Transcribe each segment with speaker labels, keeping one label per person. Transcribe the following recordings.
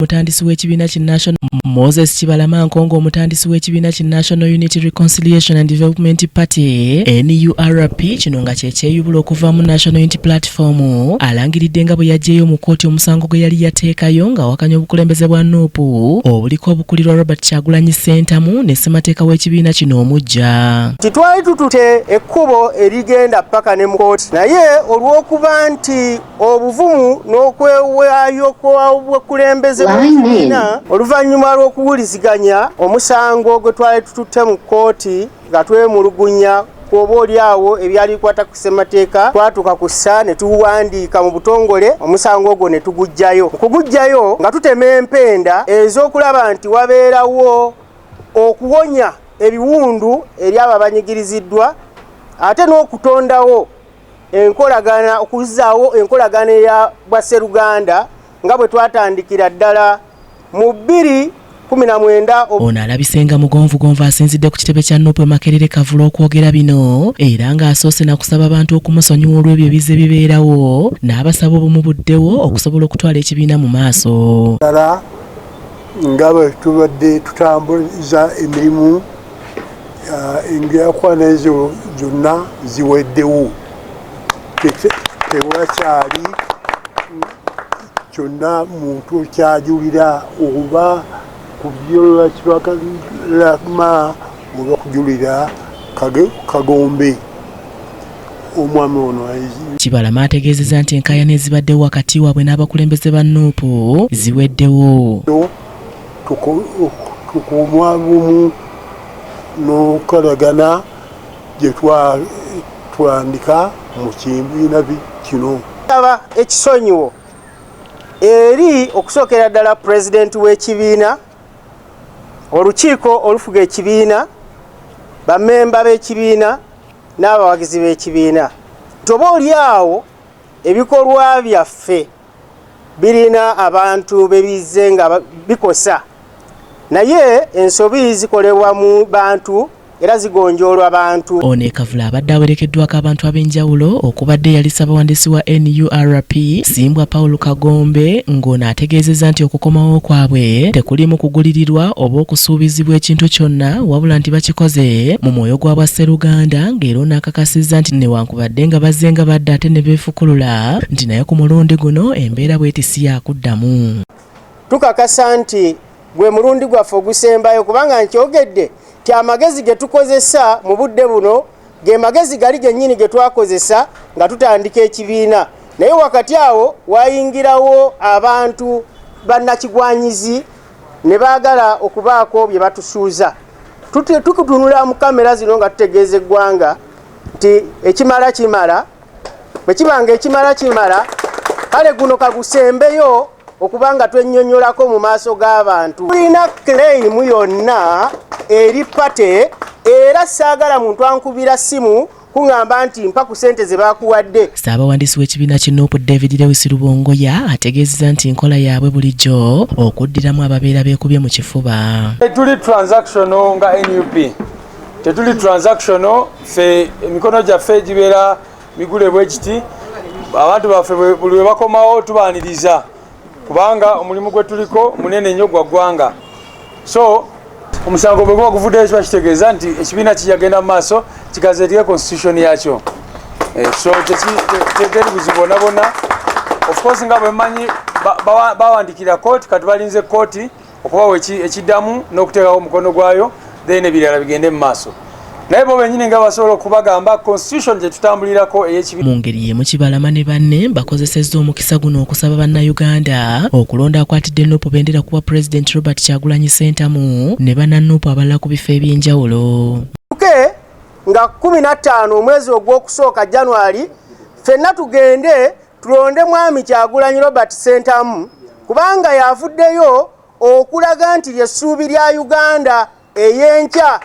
Speaker 1: Omutandisi w'ekibiina ki National Moses Kibalama Nkonge, omutandisi w'ekibiina ki National Unity Reconciliation and Development Party, NURP, kino nga kye kyeyubula okuva mu National Unity Platform, alangiridde nga bwe yaggyeyo mu kkooti omusango gwe yali yateekayo ng'awakanya obukulembeze bwa NUP obuliko obukulirwa Robert Kyagulanyi Ssentamu ne ssemateeka w'ekibiina kino omuggya.
Speaker 2: Nti twali tutute ekkubo erigenda paka ne mu kkooti, naye olw'okuba nti obuvumu n'okwewaayo kw'obukulembeze bw'ekibiina, oluvannyuma lw'okuwuliziganya, omusango gwe twali tututte mu kkooti nga twemulugunya ku oba oli awo ebyali bikwata ku ssemateeka, twatuuka ku ssa ne tuwandiika mu butongole omusango ogwo ne tuguggyayo. Mu kuguggyayo nga tutema empenda ez'okulaba nti wabeerawo okuwonya ebiwundu eri abo abanyigiriziddwa, ate n'okutondawo enkolagana, okuzzaawo enkolagana eya bwasseruganda nga bwe twatandikira ddala mu 2019.
Speaker 1: Ono alabise nga mugonvugonvu asinzidde ku kitebe kya NUP e Makerere Kavule okwogera bino, era ng'asoose na kusaba abantu okumusonyiwa olw'ebyo ebizze bibeerawo, n'abasaba obumu buddewo okusobola okutwala ekibiina mu maaso.
Speaker 3: Ddala nga bwe tubadde tutambuza emirimu, enjawukana ezo zonna ziweddewo, tewakyali kyonna muntu kyajulira oba kujulira Kibalama oba kujulira Kagombe omwami ono.
Speaker 1: Kibalama ategeezezza nti enkaayana ezibaddewo wakati waabwe n'abakulembeze ba NUP ziweddewo.
Speaker 3: Tukuuma bumu n'okukolagana gye twatandika mu kibiina kino.
Speaker 2: Saba ekisonyiwo eri okusookera ddala pulezidenti w'ekibiina, olukiiko olufuga ekibiina, bammemba b'ekibiina n'abawagizi b'ekibiina, nti oba oli awo ebikolwa byaffe birina abantu bebizze nga bikosa, naye ensobi zikolebwa mu bantu era zigonjoolwa bantu.
Speaker 1: Ono e Kavule abadde awerekeddwako abantu ab'enjawulo okubadde eyali ssabawandiisi wa NURP Simbwa Paul Kagombe, ng'ono ategeezezza nti okukomawo kwabwe tekuliimu kugulirirwa oba okusuubizibwa ekintu kyonna, wabula nti bakikoze mu mwoyo gwa bwasseruganda, ng'era ono akakasizza nti newankubadde nga bazze nga badda ate ne beefukulula, nti naye ku mulundi guno embeera bw'eti si yakuddamu.
Speaker 2: Tukakasa nti gwe mulundi gwaffe ogusembayo, kubanga nkyogedde nti amagezi ge tukozesa mu budde buno ge magezi gali gennyini ge twakozesa nga tutandika ekibiina, naye wakati awo wayingirawo abantu bannakigwanyizi ne baagala okubaako bye batusuuza. Tukutunula mu kamera zino nga tutegeeza eggwanga nti ekimala kimala. Bwe kiba nga ekimala kimala, kale guno kagusembeyo okuba nga twennyonnyolako mu maaso g'abantu. Tulina claim yonna eri party, era saagala muntu ankubira ssimu kuŋŋamba nti mpa ku ssente ze baakuwadde.
Speaker 1: Ssaabawandiisi w'ekibiina ki NUP David Lewis Rubongoya ategeezezza nti nkola yaabwe bulijjo okuddiramu ababeera beekubye mu kifuba.
Speaker 4: Tetuli transactional nga NUP, tetuli transactional. Ffe emikono gyaffe gibeera migule bwe kiti. Abantu baffe buli lwe bakomawo tubaaniriza, kubanga omulimu gwe tuliko munene nnyo, gwa ggwanga. So omusango bwe guba guvuddeyo, kiba kitegeeza nti ekibiina kijagenda mu maaso kigazettinge constitution yakyo. So teri buzibu bwonna bwonna. Of course, nga bwe mmanyi, bawandikira kooti, kati balinze kooti okubawa ekiddamu n'okuteekako omukono gwayo, then ebirala bigende mu maaso. Naye bo benyini nga basobola okubagamba constitution gye tutambulirako ey'ekibiina.
Speaker 1: Mu ngeri y'emu, Kibalama ne banne bakozesezza omukisa guno okusaba Bannayuganda okulonda akwatidde NUP bendera kuwa Pulezidenti Robert Kyagulanyi Ssentamu ne bannanuupu abalala ku bifo eby'enjawulo.
Speaker 2: Tuke nga 15 omwezi ogw'okusooka, January, ffenna tugende tulonde Mwami Kyagulanyi Robert Ssentamu, kubanga yavuddeyo okulaga nti lyessuubi lya Uganda ey'enkya.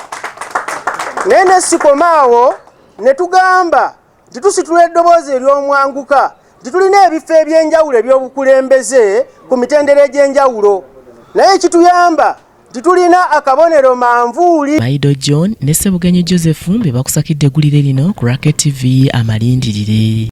Speaker 2: Naye ne sikomaawo, ne tugamba nti tusitula eddoboozi ery'omwanguka nti tulina ebifo eby'enjawulo eby'obukulembeze ku mitendera egy'enjawulo, naye ekituyamba nti tulina akabonero manvuuli.
Speaker 1: Maido John ne Ssebugenyi Joseph be bakusakidde eggulire lino ku Rocket TV amalindirire.